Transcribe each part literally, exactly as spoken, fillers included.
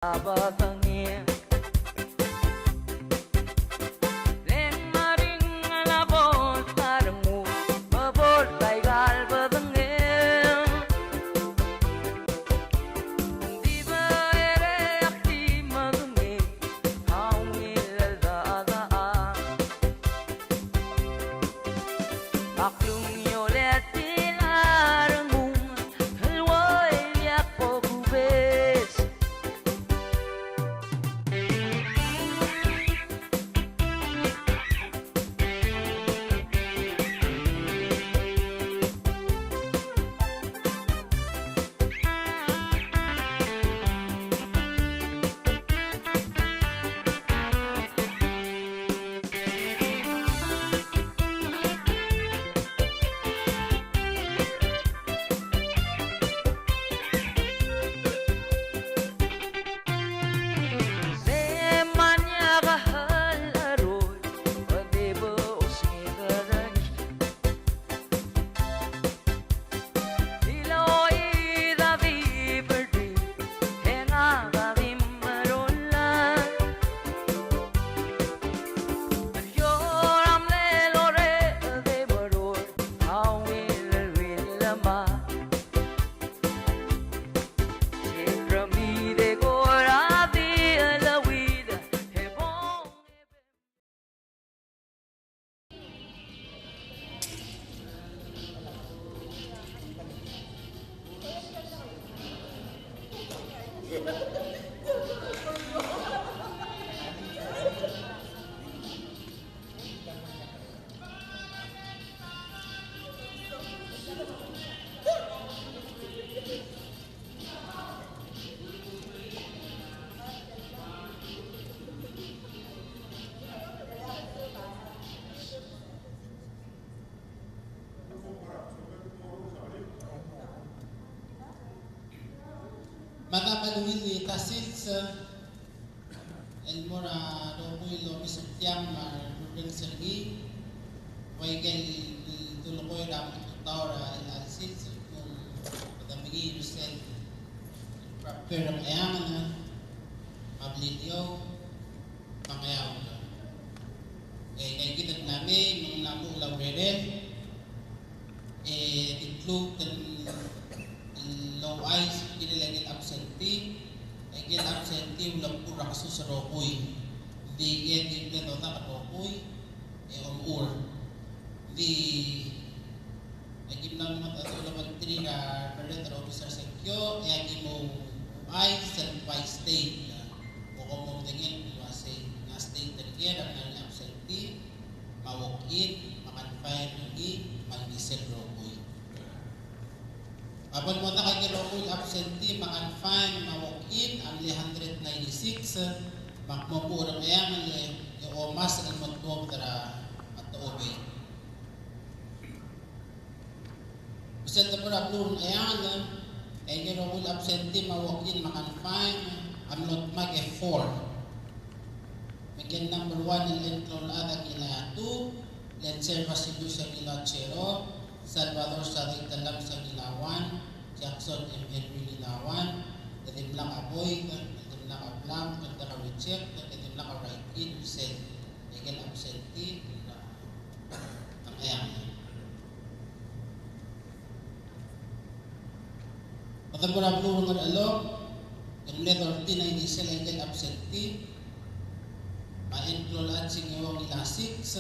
a bedengir. Leng maringel a bolt a rengul, me bolt aika el bedengir. Di becherei ak di medengei a ungil el dechedechal. Ak lungiolel a rengul el ua ileakl a kobes. Mada me a ungil el ta sils el mo er a rokui el omes er tiang me a rurrenges er ngii, ua ikel dulekoi er a meketau er a chelecha el sils el kmo kede mengiil er sel prepare er a Ngcheangel me a Beliliou me a Ngeaur. E, aikakid a mla mei me ng mla mo er a urerel. E, di kluk el ouchais el kirel a ikel absentee, a ikel absentee a ulekbur er a kesus el rokui. Ng di ikel di mle dodak el rokui e omechur. Ng di aki mla mo mengedecheduch el obengterir a remerreder er a obis er a sengkio, e aki mo ouchais el bai state. Ko kom medengei el uasei ng state er ker a mla er ngii a absentee me a walk-in me a confine er ngii me a lmisel el rokui. A bo lemodak a ikel rokui el absentee me a confine me a walk-in a mle hundred ninety-six, me ak mo kuk er a Ngcheangel e omes el mo tuobed er a Techobei. Me sel debo er a beluu er a Ngcheangel, e ikel rokui el absentee me a walk-in me a confine a mlo dmak e four. Me ngike el number one el Ngklou el Chad a ngilai a two, Lencer Basilius a ngilai a zero, Salvador Sadoi Tellames a ngilai a one, Jackson M. Henry a ngilai a one, e dimlak a void, e dimlak a blank, e dimlak a reject, e dimlak a write-in, sel ikel absentee er a Ngcheangel. Kede mo er a beluu er a Ngerchelong, e ng mle thirteen a ildisel a ikel absentee. Me a Ngklou el Chad Singeo a ngilai a six,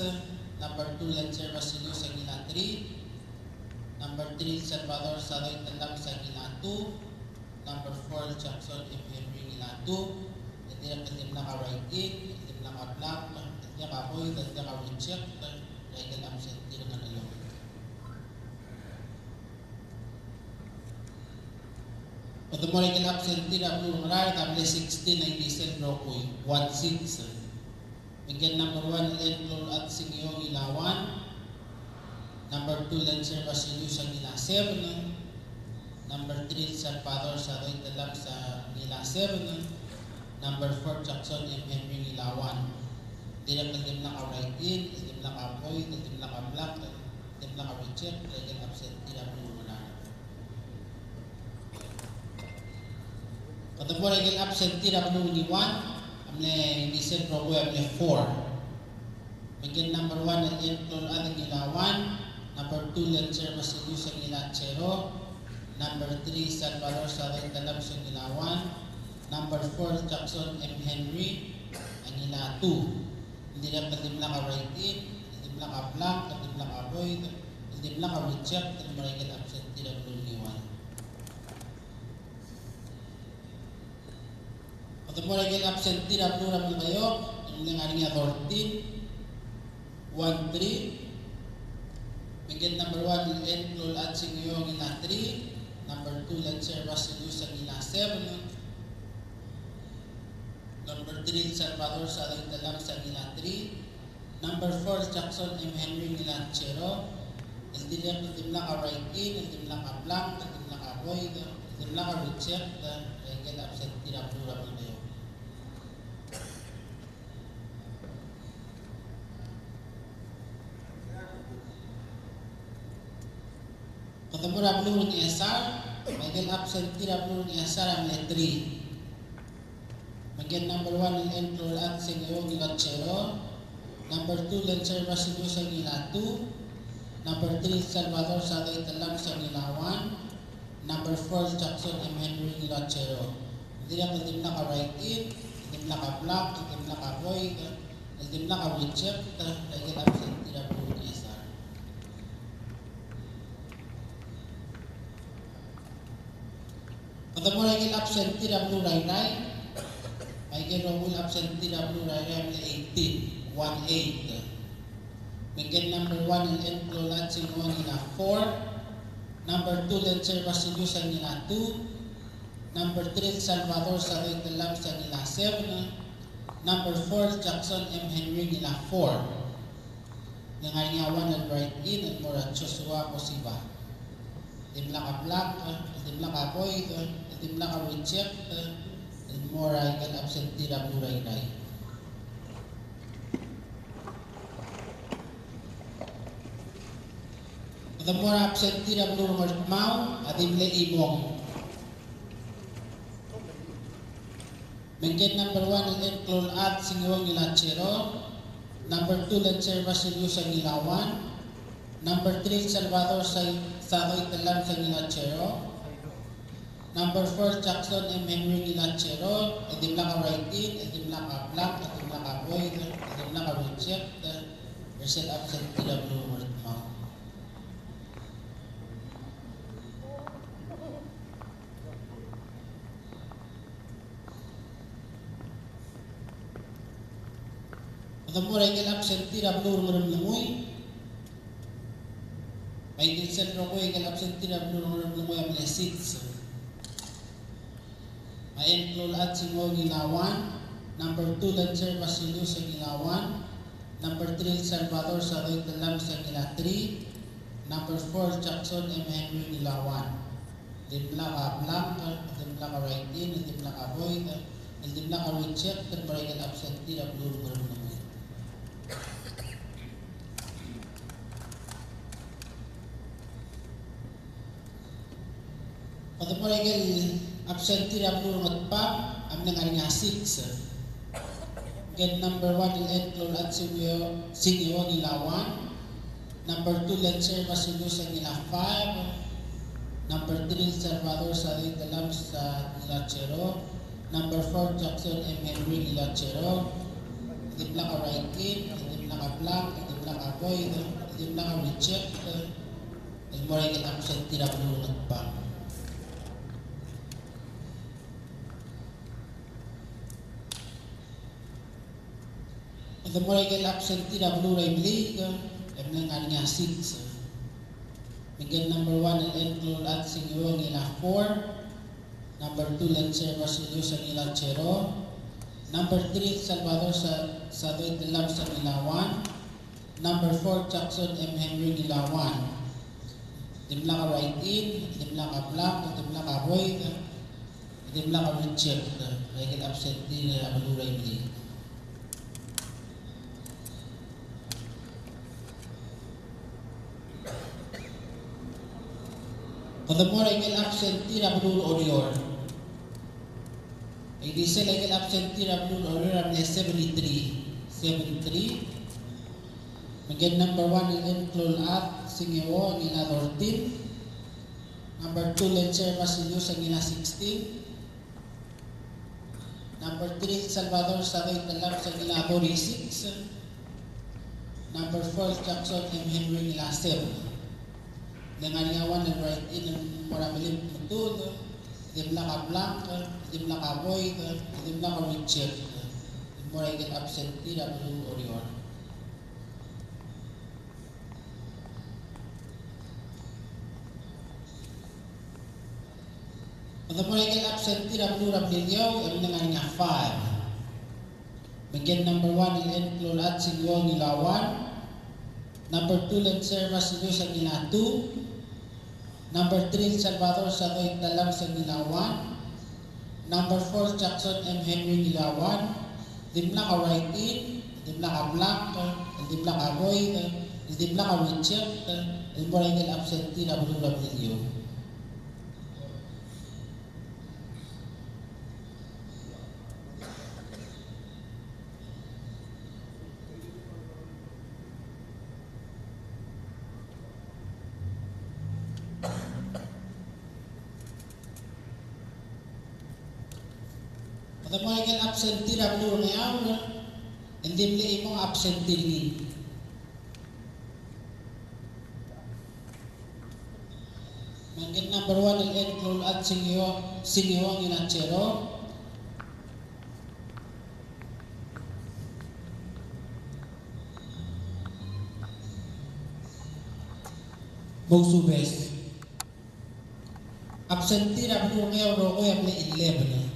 number two Lencer Basilius a ngilai a three, number three Salvador Sadoi Tellames a ngilai a two, number four Jackson M. Henry a ngilai a two, e dirrek el dimlak a write-in, e dimlak a blank, e diak a void, e diak a reject, e ikel absentee er a Ngerchelong. Kede mo er a ikel absentee er a beluu er a Ngaraard a mle sixteen a ildisel el rokui, one six. Me ngike el number one el Ngklou el Chad Singeo a ngilai a one, number two Lencer Basilius a ngilai a seven, number three Salvador Sadoi Tellames a ngilai a seven, number four Jackson M. Henry a ngilai a one. Dirrek el dimlak a write-in, dimlak a void, dimlak a blank, dimlak a reject, e ikel absentee er a beluu er a Ngaraard. Kede mo er a ikel absentee er a beluu er a Ngiwal, a mle, ngii sel rokui a mle four. Me ngike el number one el N. Klolchad a ngilai a one, number two el Lentcer Basilius a ngilai a zero, number three Salvador Sadoi Tellames a ngilai a one, number four Jackson M. Henry a ngilai a two. Ng dirrek el dimlak a write-in, el dimlak a blank, el dimlak a void, el dimlak a reject, el mo er a ikel absentee er a beluu er a Ngiwal. Kede mo er a ikel absentee er a beluu er a Melekeok, e ng ngar er ngii a thirteen, one three. Me ngike el number one el N. Klolchad Singeo a ngilai a three, number two Lentcer Basilius a ngilai a seven, number three Salvador Sadoi Tellames a ngilai a three, number four Jackson M. Henry a ngilai a zero, el dirrek el dimlak a write-in, el dimlak a blank, el dimlak a void, el dimlak a reject, er a ikel absentee er a beluu er a Melekeok. Kede mo er a beluu er a Ngchesar, me a ikel absentee er a beluu er a Ngchesar a mle three. Me ngike el number one el N. Klolchad Singeo a ngilai a zero, number two Lentcer Basilius a ngilai a two, number three Salvador Sadoi Tellames a ngilai a one, number four Jackson M. Henry a ngilai a zero. Ng dirrek el dimlak a write-in, el dimlak a blank, el dimlak a void, el dimlak a reject, er a ikel absentee er a beluu er a Ngchesar. Kede mo er a ikel absentee er a beluu er a Irrai, me a ikel rokui el absentee er a beluu er a Irrai a mle eighteen, one eight. Me ngike el number one el N. Klolchad Singeo a ngilai a four, number two Lentcer Basilius a ngilai a two, number three Salvador Sadoi Tellames a ngilai a seven, number four Jackson M. Henry a ngilai a four. Ng ngar er ngii a one el write-in el mo er a Joshua Kosiba. Dimlak a blank, el dimlak a void, el dimlak a reject, el mo er a ikel absentee er a beluu er a Irrai. Kede mo er a absentee er a beluu er a Ngardmau, a di mle chimong. Me ngike el number one el N. Klolchad Singeo a ngilai a zero, number two Lentcer Basilius a ngilai a one, number three Salvador Sa-, Sadoi Tellames a ngilai a zero, number four Jackson M. Henry a ngilai a zero, el dimlak a write-in, el dimlak a blank, el dimlak a void, el dimlak a reject, er sel absentee er a beluu er a Ngardmau. Kede mo er a ikel absentee er a beluu er a Ngeremlengui. Me a ikel sel rokui a ikel absentee er a beluu er a Ngeremlengui a mle six. Me a N. Klolchad Singeo a ngilai a one, number two Lentcer Basilius a ngilai a one, number three Salvador Sadoi Tellames a ngilai a three, number four Jackson M. Henry a ngilai a one. Dimlak a blank, dimlak a write-in, dimlak a void, dimlak a reject, el mo er a ikel absentee er a beluu er a Ngeremlengui. Kede mo er a ikel absentee er a beluu er a Ngatpang, a mle ngar er ngii a six. Ngike el number one el N. Klolchad Singeo, Singeo a ngilai a one. Number two Lentcer Basilius a ngilai a five. Number three Salvador Sadoi Tellames a ngilai a zero. Number four Jackson M. Henry a ngilai a zero. Dimlak a write-in, dimlak a blank, dimlak a void, dimlak a reject, el mo er a ikel absentee er a beluu er a Ngatpang. Kede mo er a ikel absentee er a beluu er a Imeliik, e mle ngar er ngii a six. Me ngike el number one el N. Klolchad Singeo a ngilai a four. Number two Lentcer Basilius a ngilai a zero. Number three Salvador Sa-, Sadoi Tellames a ngilai a one. Number four Jackson M. Henry a ngilai a one. Dimlak a write-in, dimlak a blank, dimlak a void, dimlak a reject, er a ikel absentee er a beluu er a Imeliik. Kede mo er a ikel absentee er a beluu er a Oreor. Di sel aikel absentee er a beluu er a Oreor a mle seventy-three. Seventy-three. Me ngike el number one el Ngklou el Chad Singeo a ngilai a thirteen. Number two el Enser Basilius a ngilai a sixteen. Number three el Salvador Sadoi Tellames a ngilai a forty-six. Number four el Jackson M. Henry a ngilai a seven. Le ngar er ngii a one el write-in el mo er a Melib Metud, dimlak a blank, dimlak a void, dimlak a reject. Mo er a ikel absentee er a beluu er a Oreor. Kede mo er a ikel absentee er a beluu er a Beliliou, e ng ngar er ngii a five. Me ngike el number one el Ngklou el Chad Singeo a ngilai a one. Number two el Enser Basilius a ngilai a two. Number three el Salvador Sadoi Tellames a ngilai a one. Number four Jackson M. Henry a ngilai a one. Dimlak a write-in, dimlak a blank, dimlak a void, dimlak a reject, el mo er a ikel absentee er a beluu er a Beliliou. Kede mo er a ikel absentee er a beluu er a Ngeaur, el di mle chimo a absentee er ngii. Me ngike el number one el Ngklou el Chad Singeo, Singeo a ngilai a zero. Mousubes. Absentee er a beluu er a Ngeaur el rokui a mle eleven,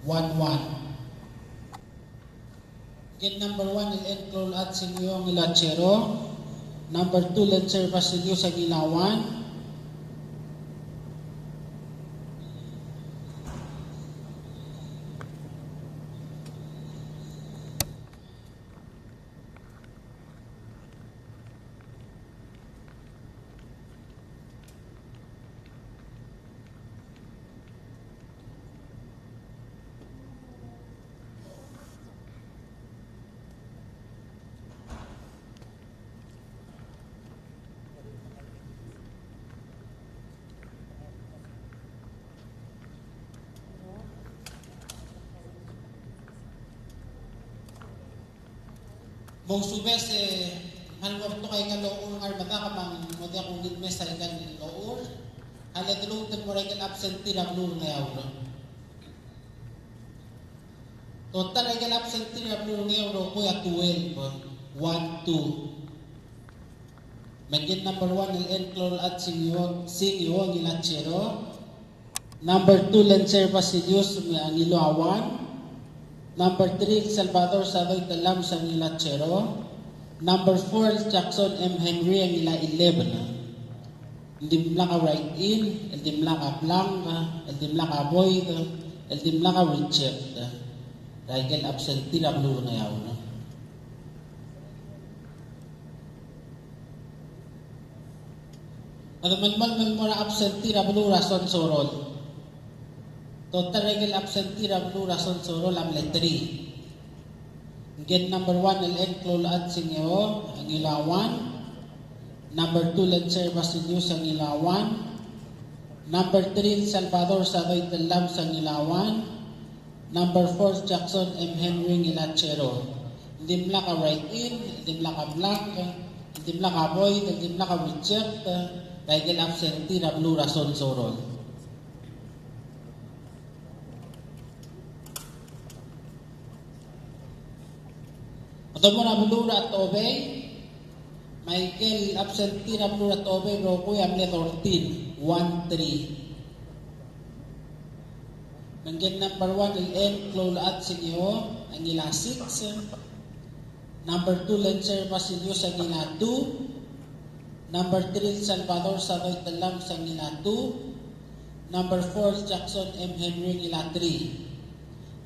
one one. Ngike el number one el Ngklou el Chad Singeo a ngilai a zero. Number two el Enser Basilius a ngilai a one. Mousubes e ng kmal mo betok a ikal ochur el ngar er a medakl me ng mo diak kungil mes a ikal ochur. A le de lmuut el mo er a ikel absentee er a beluu er a Ngeaur. Total a ikel absentee er a beluu er a Ngeaur el rokui a twelve, one two. Me ngike el number one el Ngklou el Chad Singeo, Singeo a ngilai a zero. Number two el Enser Basilius a ngilai a one. Number three el Salvador Sadoi Tellames a ngilai a zero. Number four el Jackson M. Henry a ngilai a eleven. El dimlak a write-in, el dimlak a blank, el dimlak a void, el dimlak a reject er a ikel absentee er a beluu er a Ngeaur. Kede melemolem el mo er a absentee er a beluu er a Sonsorol. Total er a ikel absentee er a beluu er a Sonsorol a mle three. Ngike el number one el Ngklou el Chad Singeo a ngilai a one. Number two el Enser Basilius a ngilai a one. Number three el Salvador Sadoi Tellames a ngilai a one. Number four Jackson M. Henry a ngilai a zero. Dimlak a write-in, dimlak a blank, dimlak a void, dimlak a reject er a ikel absentee er a beluu er a Sonsorol. Kede mo er a beluu er a Tobei, me a ikel absentee er a beluu er a Tobei el rokui a mle thirteen, one three. Me ngike el number one el Ngklou el Chad Singeo a ngilai a six. Number two el Enser Basilius a ngilai a two. Number three el Salvador Sadoi Tellames a ngilai a two. Number four el Jackson M. Henry a ngilai a three.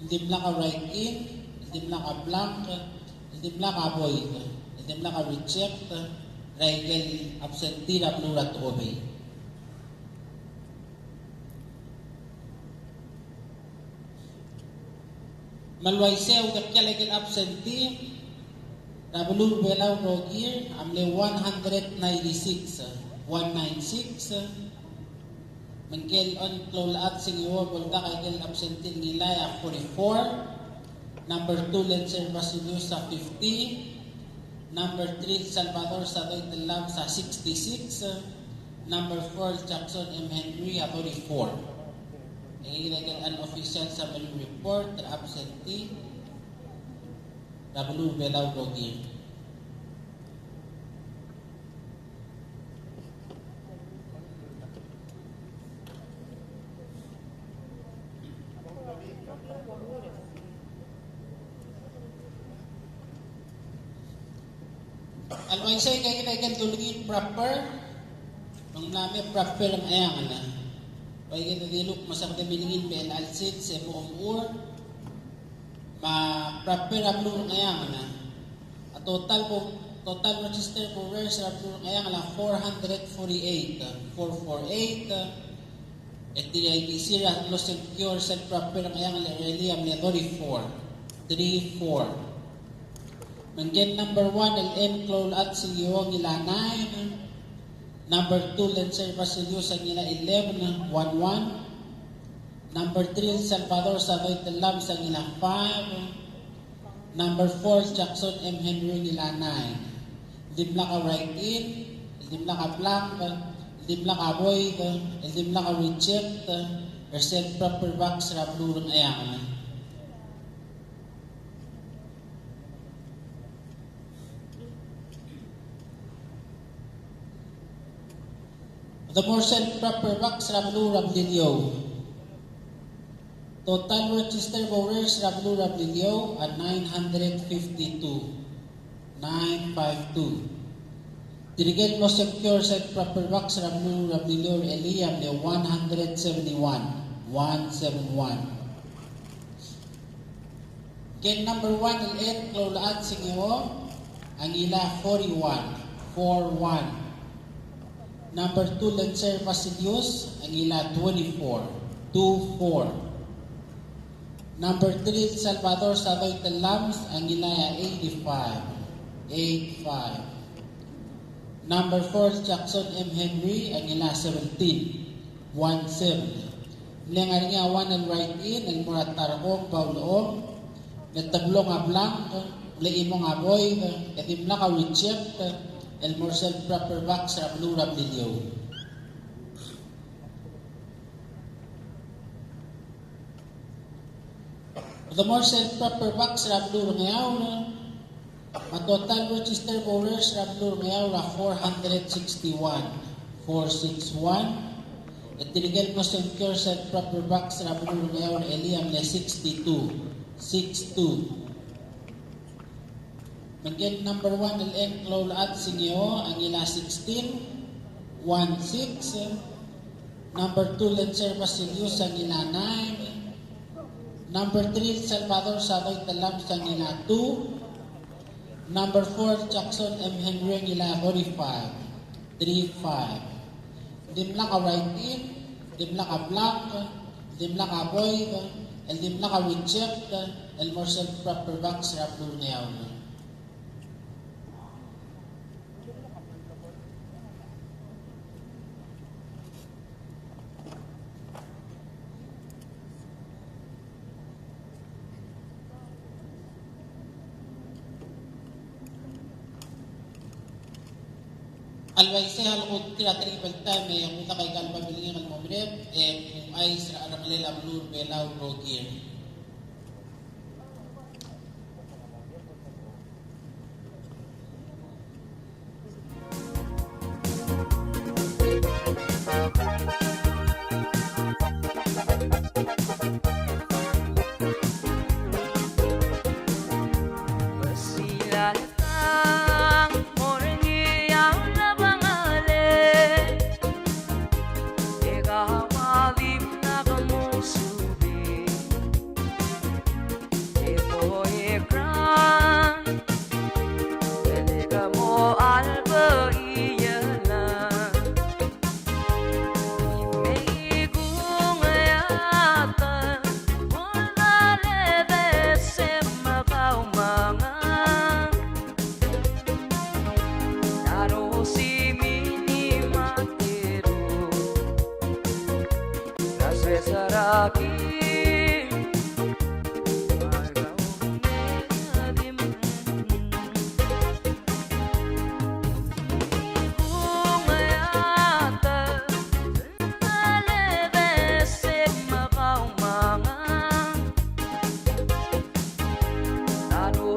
El dimlak a write-in, el dimlak a blank, el dimlak a void, el dimlak a reject er a ikel absentee er a beluu er a Tobei. Me le uaisei e a uldekial a ikel absentee er a beluu er a Belau el rokir a mle one hundred ninety-six, one nine six. Me ngike el onklou el chad singeo el bo ldak a ikel absentee el ngilai a forty-four. Number two, Lencer Basilius a fifty. Number three, Salvador Sadoy Tellames a sixty-six. Number four, Jackson M. Henry a thirty-four. E ngike el unofficial summary report er a absentee er a beluu er a Belau el rokir. A le uaisei e kid a ikel dulengit proper, me ng mla me proper er a Ngcheangel. Ua ikel diluk me se kede milengit me chelecha el sils e mo omechur. Me a proper er a beluu er a Ngcheangel a total vo-, total registered voters er a beluu er a Ngcheangel a four hundred forty-eight, four four eight. E tirke el kisir a mlo sengkio er sel proper er a Ngcheangel er a elii a mle thirty-four, three four. Me ngike el number one el onklou el chad singeo a ngilai a nine. Number two, Lencer Basilius a ngilai a eleven, one one. Number three, Salvador Sadoy Tellames a ngilai a five. Number four, Jackson M. Henry a ngilai a nine. Dimlak a write-in, dimlak a blank, dimlak a void, dimlak a reject er sel proper box er a beluu er a Ngcheangel. Kede mo er sel proper box er a beluu er a Beliliou. Total registered voters er a beluu er a Beliliou a nine hundred fifty-two, nine five two. Tirke el mlo sengkio er sel proper box er a beluu er a Beliliou er a elii a mle one hundred seventy-one, one seven one. Ngike el number one el onklou el chad singeo a ngilai a forty-one, four one. Number two, Lencer Basilius a ngilai a twenty-four, two four. Number three, Salvador Sadoy Tellames a ngilai a eighty-five, eight five. Number four, Jackson M. Henry a ngilai a seventeen, one seven. Mle ngar er ngii a one el write-in el mo er a Tarkong Baulechong, me te blong a blank, mle chimong a void, e dimlak a reject el mo er sel proper box er a beluu er a Beliliou. Kede mo er sel proper box er a beluu er a Ngeaur, me a total registered voters er a beluu er a Ngeaur a four hundred sixty-one, four six one. E tirke el mlo sengkio er sel proper box er a beluu er a Ngeaur er a elii a mle sixty-two, six two. Me ngike el number one el onklou el chad singeo a ngilai a sixteen, one six. Number two, Lencer Basilius a ngilai a nine. Number three, Salvador Sadoy Tellames a ngilai a two. Number four, Jackson M. Henry a ngilai a forty-five, three five. Dimlak a write-in, dimlak a blank, dimlak a void, el dimlak a reject el mo er sel proper box er a beluu er a Ngeaur. A le uaisei e a leko tir a triple time e ng diak a ikal babilngek el mo merek, e ng uaisei er a cherrengelel a beluu er a Belau el rokir.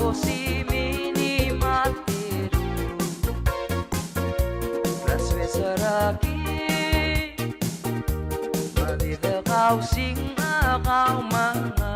Osimini Matiru, Rasbesaraki, Madida Kausing Akaumanga.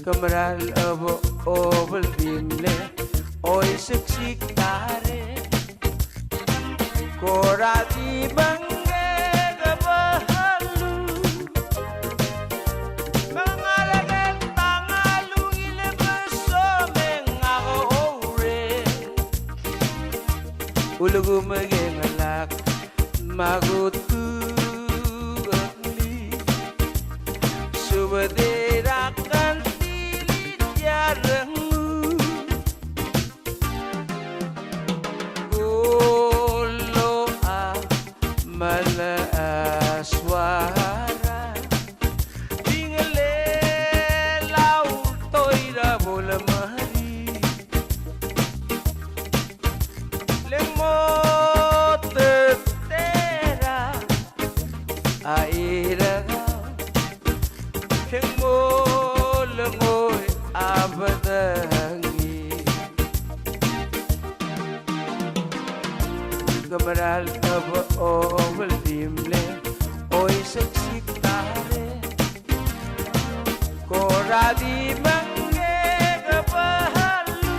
Ke meral obeldim le oiseksik tare. Kora di mengkek a behalu. Mengalek el tangal ungil e beso me ngak a oureng. Ulekum e ke ngelak me a kutuklii. Subed er a kngtil er tia el renguk. Kolo a melecha suara. Tingelel a ultoir a bo lemeriid. Le ng mo tetera a irechar. Ng mo lengoi a bedengir. Ke meral obeldim le oiseksik tare. Kora di mengkek a behalu.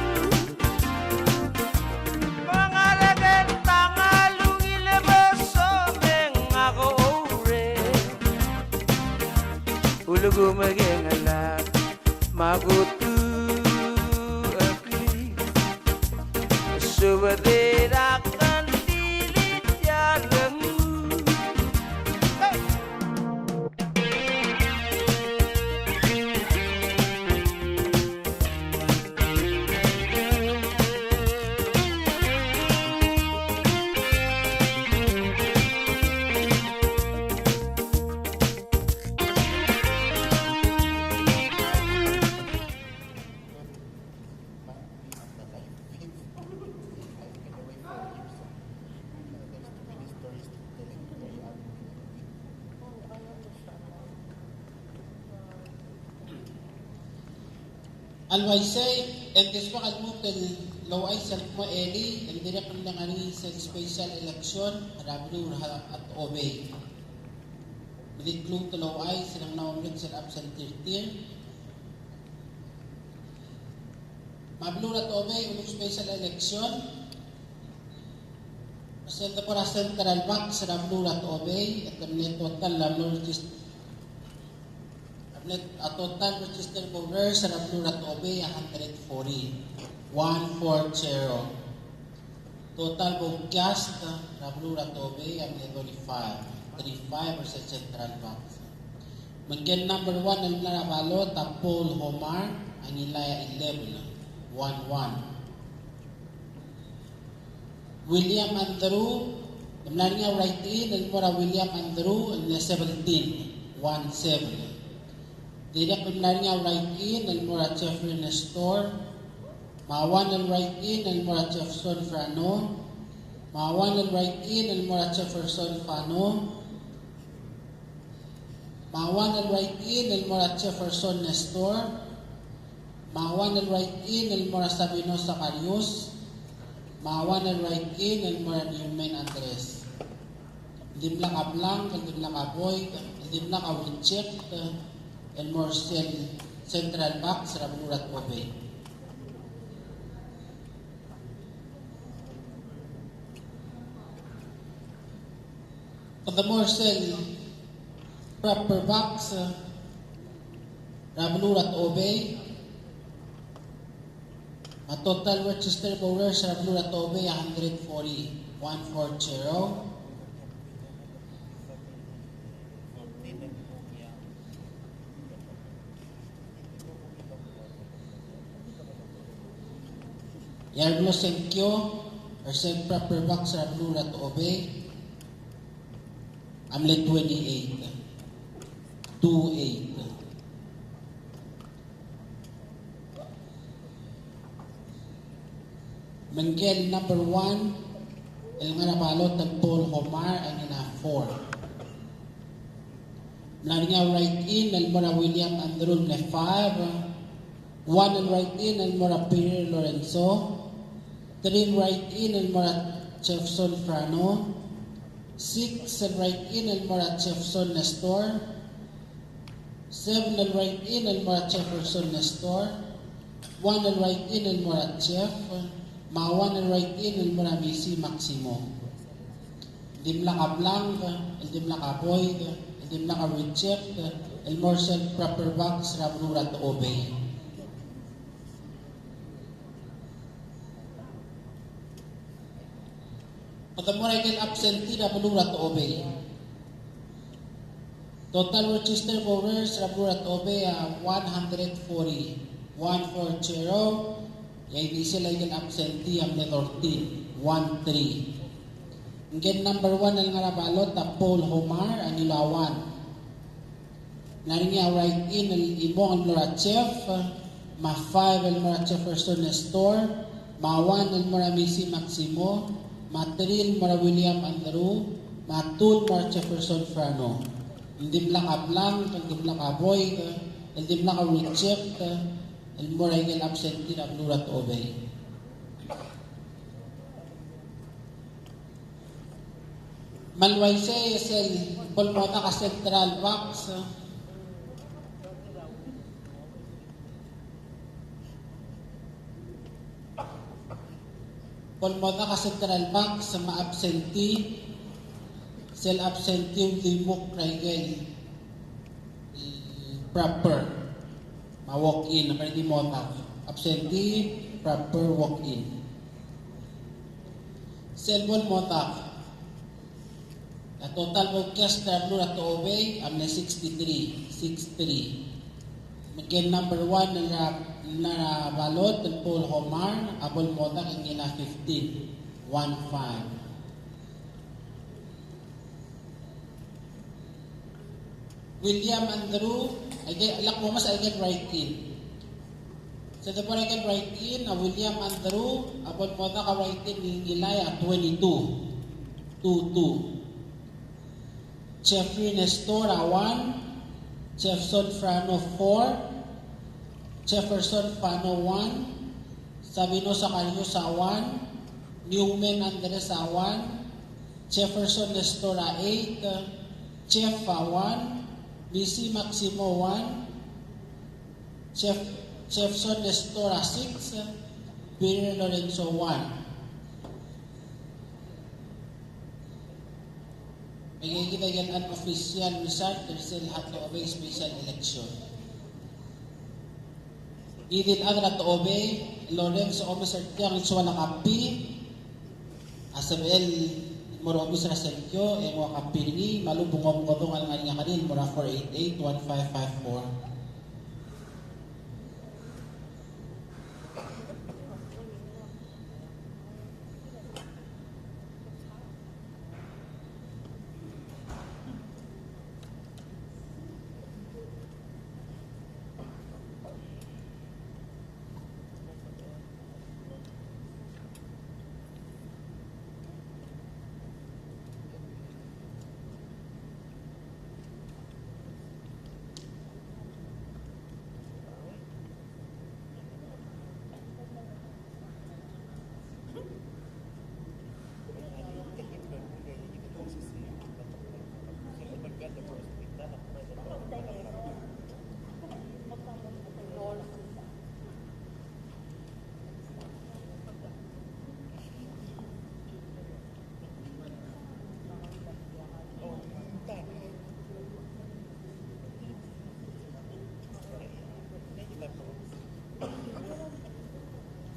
Mengalek el tangal ungil e beso me ngak a oureng. Ulekum e ke ngelak me a kutuklii. Subed er a kngtil er tia el renguk. A le uaisei, e ng di sbak el lmuut el ouchais el kmo elii, e ng dirrek el mle ngar er ngii sel special election er a beluu er a Hatohobei. Me di klmuut el ouchais e ng mla mo merek sel absentee er tir. Me a beluu er a Hatohobei a uluk special election. Me sel debo er a central box er a beluu er a Hatohobei, e te mle total a beluu regis-, a mle, a total registered voters er a beluu er a Hatohobei a hundred forty, one four zero. Total vote cast er a beluu er a Hatohobei a mle thirty-five, three five er sel central box. Me ngke el number one el mla er a ballot a Paul Homar a ngilai a eleven, one one. William Andrew, el mla er ngii a write-in el mo er a William Andrew el mle seventeen, one seven. Dirrek el mla er ngii a write-in el mo er a Jeffrey Nestor. Me a one el write-in el mo er a Jefferson Fano. Me a one el write-in el mo er a Jefferson Fano. Me a one el write-in el mo er a Jefferson Nestor. Me a one el write-in el mo er a Sabino Zacarias. Me a one el write-in el mo er a Newman Andres. Dimlak a blank, dimlak a void, dimlak a reject, el mo er sel central box er a beluu er a Hatohobei. Kede mo er sel proper box er a beluu er a Techobei. A total registered voters er a beluu er a Techobei a hundred forty, one four zero. E a reblo sengkio er sel proper box er a beluu er a Techobei a mle twenty-eight, two eight. Me ngike el number one el ngar er a balot el Paul Homar a ngilai a four. Mla er ngii a write-in el mo er a William Andrew el mle five. One el write-in el mo er a Peter Lorenzo. Three el write-in el mo er a Jefferson Frano. Six el write-in el mo er a Jefferson Nestor. Seven el write-in el mo er a Jefferson Nestor. One el write-in el mo er a Jeff. Me a one el write-in el mo er a Missy Maximo. Dimlak a blank, el dimlak a void, el dimlak a reject, el mo er sel proper box er a beluu er a Techobei. Kede mo er a ikel absentee er a beluu er a Techobei. Total registered voters er a beluu er a Techobei a one hundred forty, one four zero. E a ildisel a ikel absentee a mle thirteen, one three. Ngike el number one el ngar er a balot a Paul Homar a ngilai a one. Mla er ngii a write-in el chimong el mo er a Jeff, me a five el mo er a Jefferson Nestor, me a one el mo er a Missy Maximo, me a three el mo er a William Andrew, me a two el mo er a Jefferson Frano. El dimlak a blank, el dimlak a void, el dimlak a reject, el mo er a ikel absentee er a beluu er a Techobei. Me a le uaisei e sel bo lemodak a central box. Bo lemodak a central box me a absentee, sel absentee el di muk er a ikel proper me a walk-in, kede di modak. Absentee, proper, walk-in. Sel bo lemodak. A total vote cast er a beluu er a Techobei a mle sixty-three, six three. Me ngike el number one el ngar er a balot el Paul Homar a bo lemodak a ngilai a fifteen, one five. William Andrew, aike, lak momes aike el write-in. Sel debo er aike el write-in, a William Andrew a bo lemodak a write-in el ngilai a twenty-two, two two. Jeffrey Nestor a one, Jefferson Frano four, Jefferson Fano one, Sabino Zacarias a one, Newman Andres a one, Jefferson Nestor a eight, Jeff a one, Missy Maximo one, Jeff, Jefferson Nestor a six, Peter Lorenzo one. Me aikakid a ikel unofficial result er sel Techobei special election. Ngii di el chad er a Techobei el orrenges e omes er tiang el soal a copy a sebechel el mo er a obis er a sengkio e nguu a copy er ngii me a lechub e ng omekedong a lengar er ngii a kerir el mo er a four eight eight one five five four.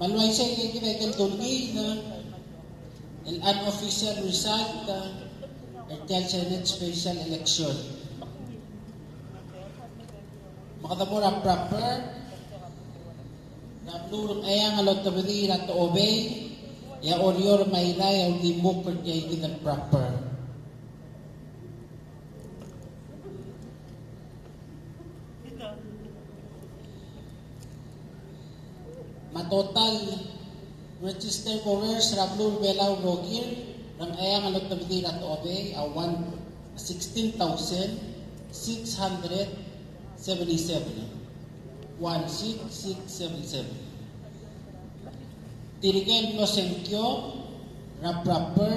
Me a le uaisei e kid a ikel dulii el unofficial result er tia el Senate special election. Me kede mo er a proper er a beluu er a Ngcheangel el otebedii er a Techobei, e a Oreor me a Irrai a uldimukl er tia kid el proper. Me a total registered voters er a beluu er a Belau el rokir er a Ngcheangel el otebedii er a Techobei a one, sixteen thousand six hundred seventy-seven. One six six seven seven. Tirke el mlo sengkio er a proper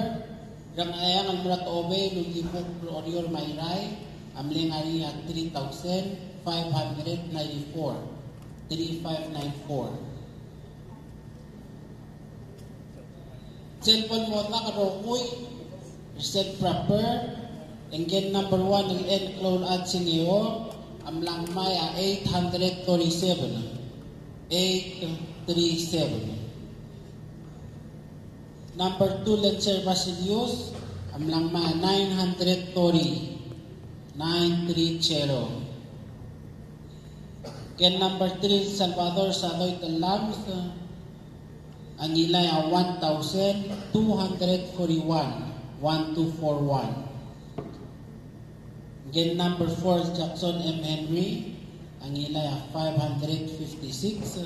er a Ngcheangel el mo er a Techobei el uldimukl er a Oreor me a Irrai a mle ngar er ngii a three thousand five hundred ninety-four, three five nine four. Sel bo el mo dak el rokui er sel proper, e ngike el number one el N. Kloulechad Singeo a mla ngmai a eight hundred thirty-seven, eight three seven. Number two Lencer Basilius a mla ngmai a nine hundred thirty, nine three zero. Ngike el number three Salvador Sadoi Tellames a ngilai a one thousand two hundred forty-one, one two four one. Ngike el number four Jackson M. Henry a ngilai a five hundred fifty-six,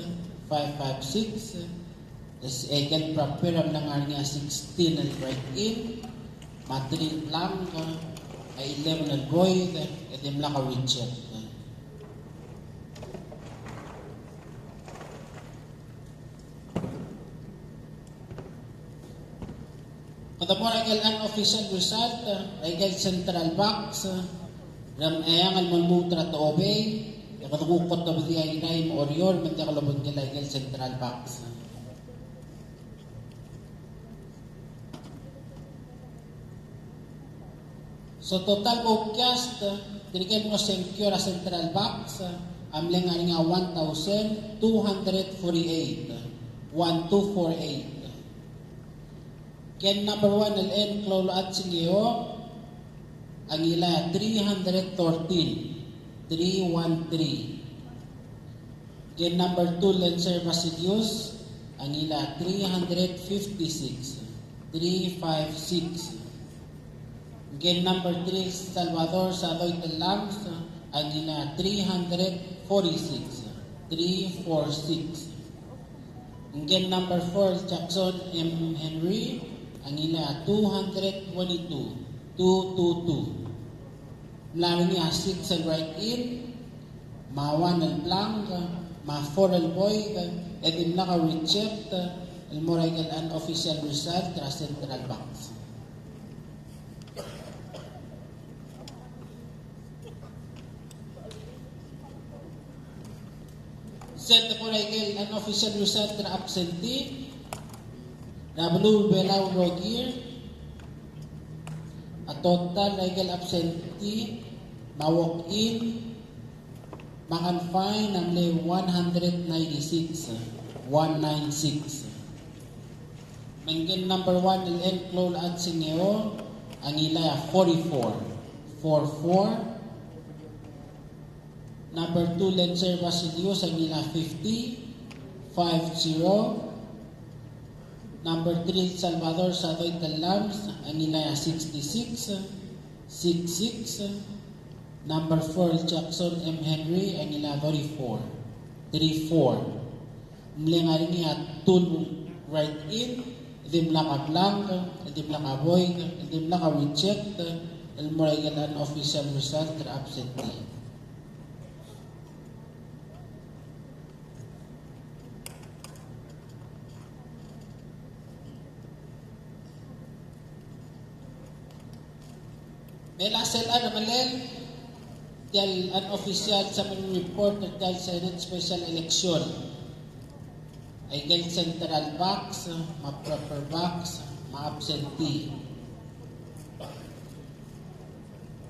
five five six. E sel proper a mla ngar er ngii a sixteen el write-in, me a three el blank, a eleven el void, e dimlak a reject. Kede mo er a ikel unofficial result er a ikel central box er a Ngcheangel el mo lmuut er a Techobei, e kede kuk otebedii a Irrai me a Oreor me ng diak lobengkel a ikel central box. So total vote cast, tirke el mlo sengkio er a central box a mle ngar er ngii a one thousand two hundred forty-eight, one two four eight. Ngike el number one el N. Kloulechad Singeo a ngilai a three hundred thirteen, three one three. Ngike el number two Lencer Basilius a ngilai a three hundred fifty-six, three five six. Ngike el number three Salvador Sadoi Tellames a ngilai a three hundred forty-six, three four six. Ngike el number four Jackson M. Henry a ngilai a two hundred twenty-two, two two two. Ng mla er ngii a six el write-in, me a one el blank, me a four el void, e dimlak a reject el mo er a ikel unofficial result er a central box. Sel de mo er a ikel unofficial result er a absentee er a beluu er a Belau el rokir, a total er a ikel absentee me a walk-in me a confined a mle one hundred ninety-six, one nine six. Me ngike el number one el N. Kloulechad Singeo a ngilai a forty-four, four four. Number two Lencer Basilius a ngilai a fifty, five zero. Number three Salvador Sadoi Tellames a ngilai a sixty-six, six six. Number four Jackson M. Henry a ngilai a thirty-four, three four. Ng mle ngar er ngii a two el write-in, e dimlak a blank, e dimlak a void, e dimlak a reject el mo er a ikel unofficial result er a absentee. Me a sel cherrengelel tia el unofficial summary report er tia el Senate special election. Aike el central box, me a proper box, me a absentee.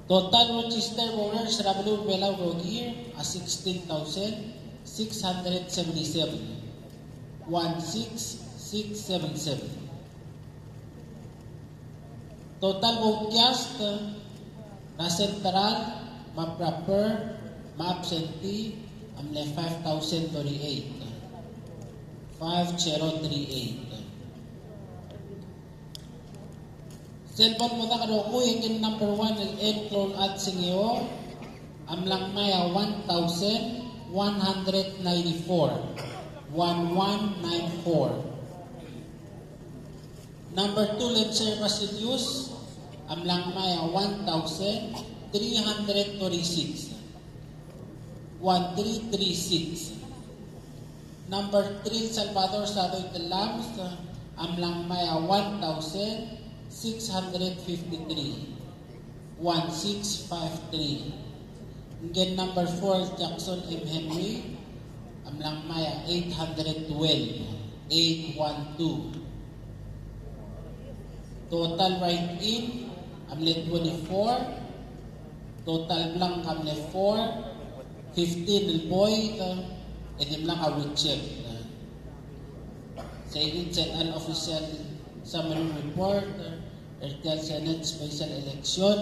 Total registered voters er a beluu er a Belau el rokir a sixteen thousand six hundred seventy-seven. one six six seven seven. Total vote cast, er a central, me a proper, me a absentee, a mle five thousand thirty-eight. Five zero three eight. Sel bo lmo dak el rokui e ngii el number one el Ed Klou el Chad Singeo, a mla ngmai a one thousand one hundred ninety-four, one one nine four. Number two, Let's Share Basilius, a mla ngmai a one thousand three hundred thirty-six, one three three six. Number three, Salvador Sadoi Tellames, a mla ngmai a one thousand six hundred fifty-three, one six five three. Ngii el number four, Jackson M. Henry, a mla ngmai a eight hundred twelve, eight one two. Total write-in a mle twenty-four, total blank a mle four, fifteen el void, e dimlak a reject. Sei kid sel unofficial summary report er tia el Senate special election.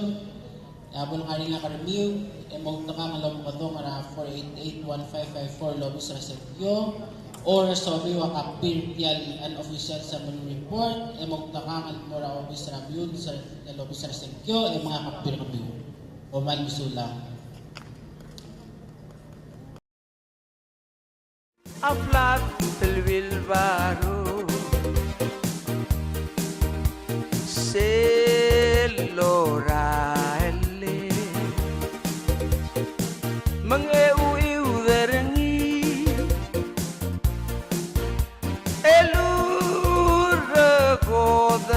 E a bo lengar er ngii a kermiu e mo outekangel el omekedong er a four eight eight one five five four el obis er a sengkio, or somiu a copy er tia el unofficial summary report e mo outekangel el mo er a obis er a miuns el obis er a sengkio e menga copy er kemiu. Kom kmal mesulang. A flat el wheelbarrow sel lorael e mengeuiu er ngii el urekodel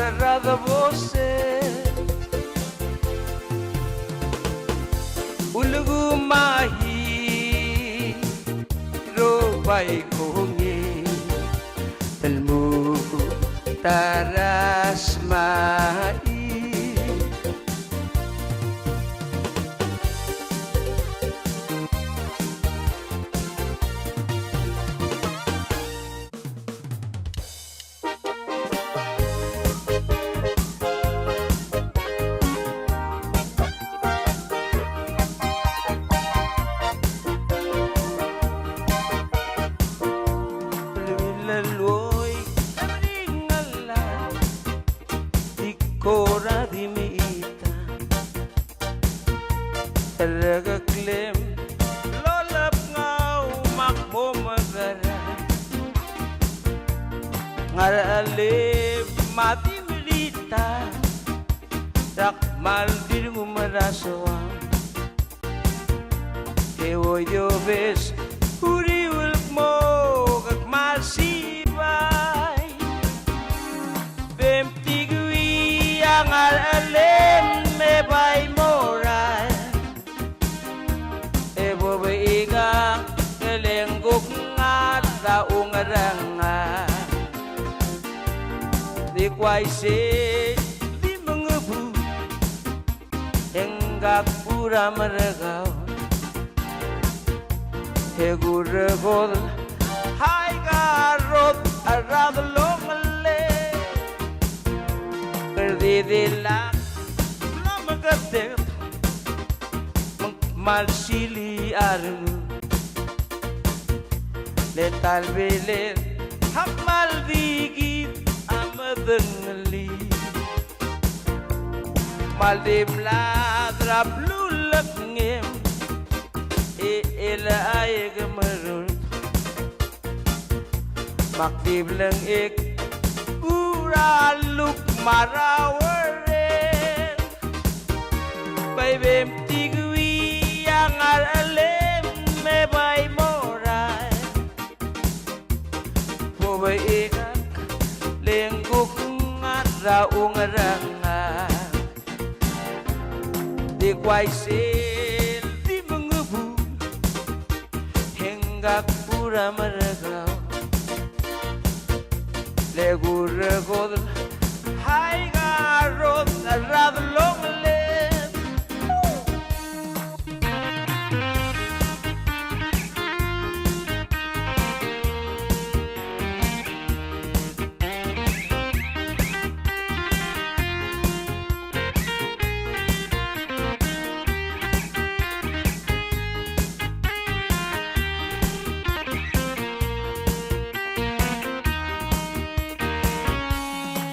er a debosel. Ulekum a hii, Rubai kongei el mukuk ta er a smail. Di kora di mechita. Rekeklem lolebngau me ak mo mekerang. Ngar er a chelem me a di mechita, er a kmal di rengum er a soam. Ke oi di obes uriul el kmo ke kmal sibai. Bem tigui a ngar er a chelem me bai morael. E bo beikak e le ng kuk ngar er a ungerang. Di kuaisei di mengebu e ngak a kuk merekau. E kurekodel aika a rod er a delongelel. Kede di lak mla meketeket me ng kmal silii a renguk. Le ta el beled a kmal di kid a medengelii. Kmal di mlad er a blulekngem e chelecha e ke merurt. Me ak di blengchek er a luk me a rraurreng. Bai bem tigui a ngar er a chelem me bai morael. Bo beikak le ng kuk ngar er a ungerang. Di kuaisei di mengebu e ngak a kuk merekau. Le kurekodel aika a rod er a delongelel.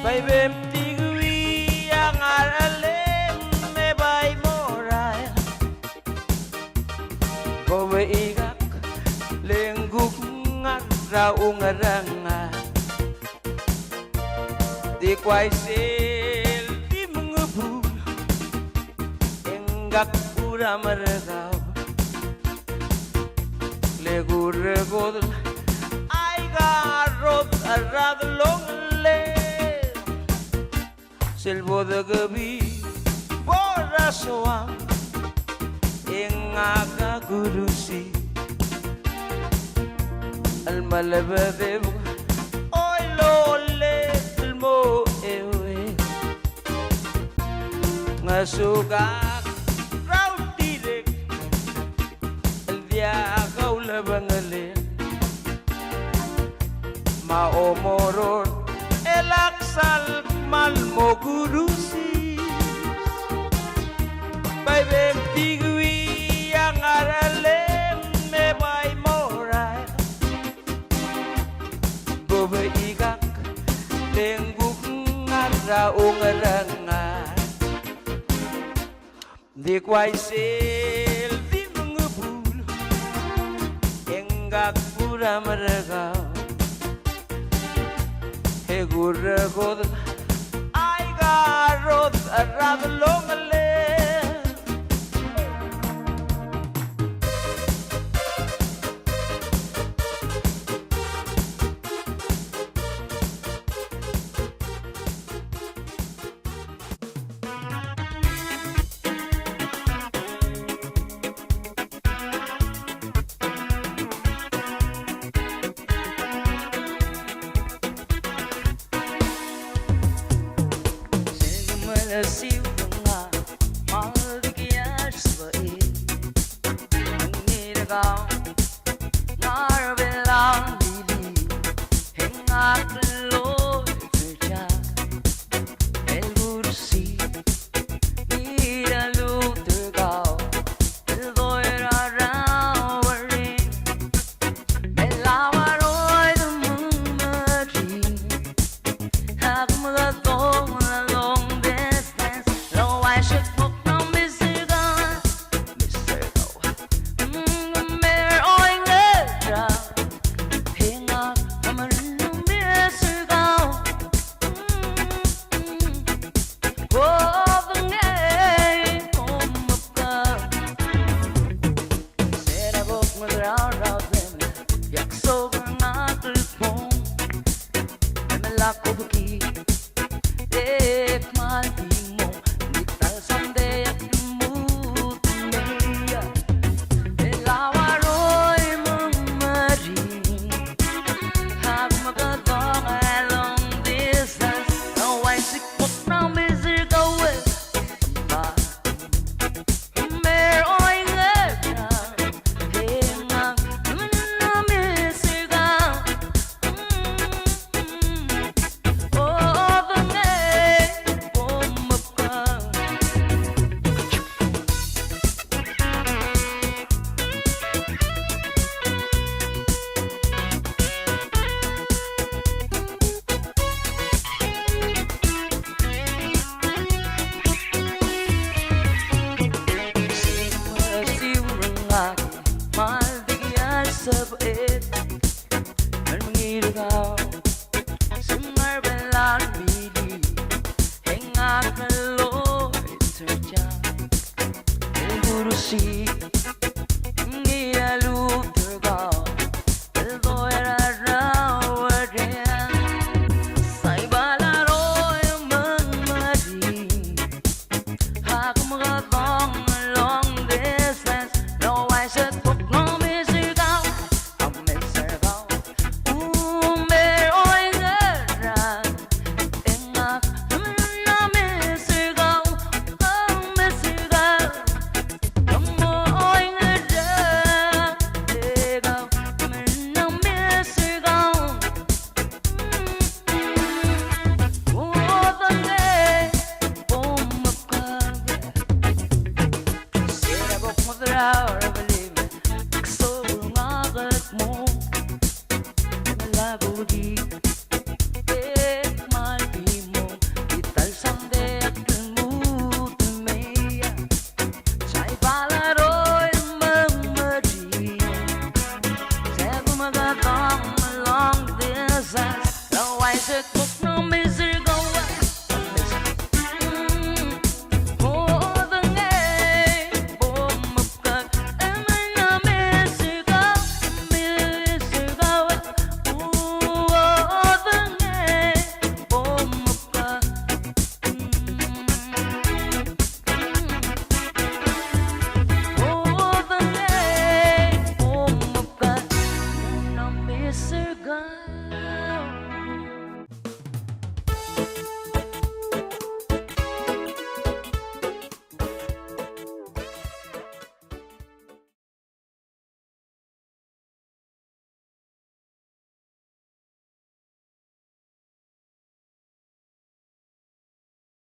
Bai bem tigui a ngar er a lem me bai morael. Bo beikak le ng kuk ngar er a ungerang a. Di kuai sel di mengubul e ngak kura merkau. Le kurekodel aika rod a rad longelel. Sel bo dekebii bo er a soam e ngak a kurusi. El melebedeb oiloled el mo eue. Ngesukak er a ultirek el diak a ulebengelel. Me a omoror el ak sal kmal mo kurusi. Bai bem tigui a ngar er a lem me bai morael. Bo beikak le ng kuk ngar er a ungerang a. Di kuai sel di mengubul e ngak kura merkau. E kurekodel aika rod a rad longelel.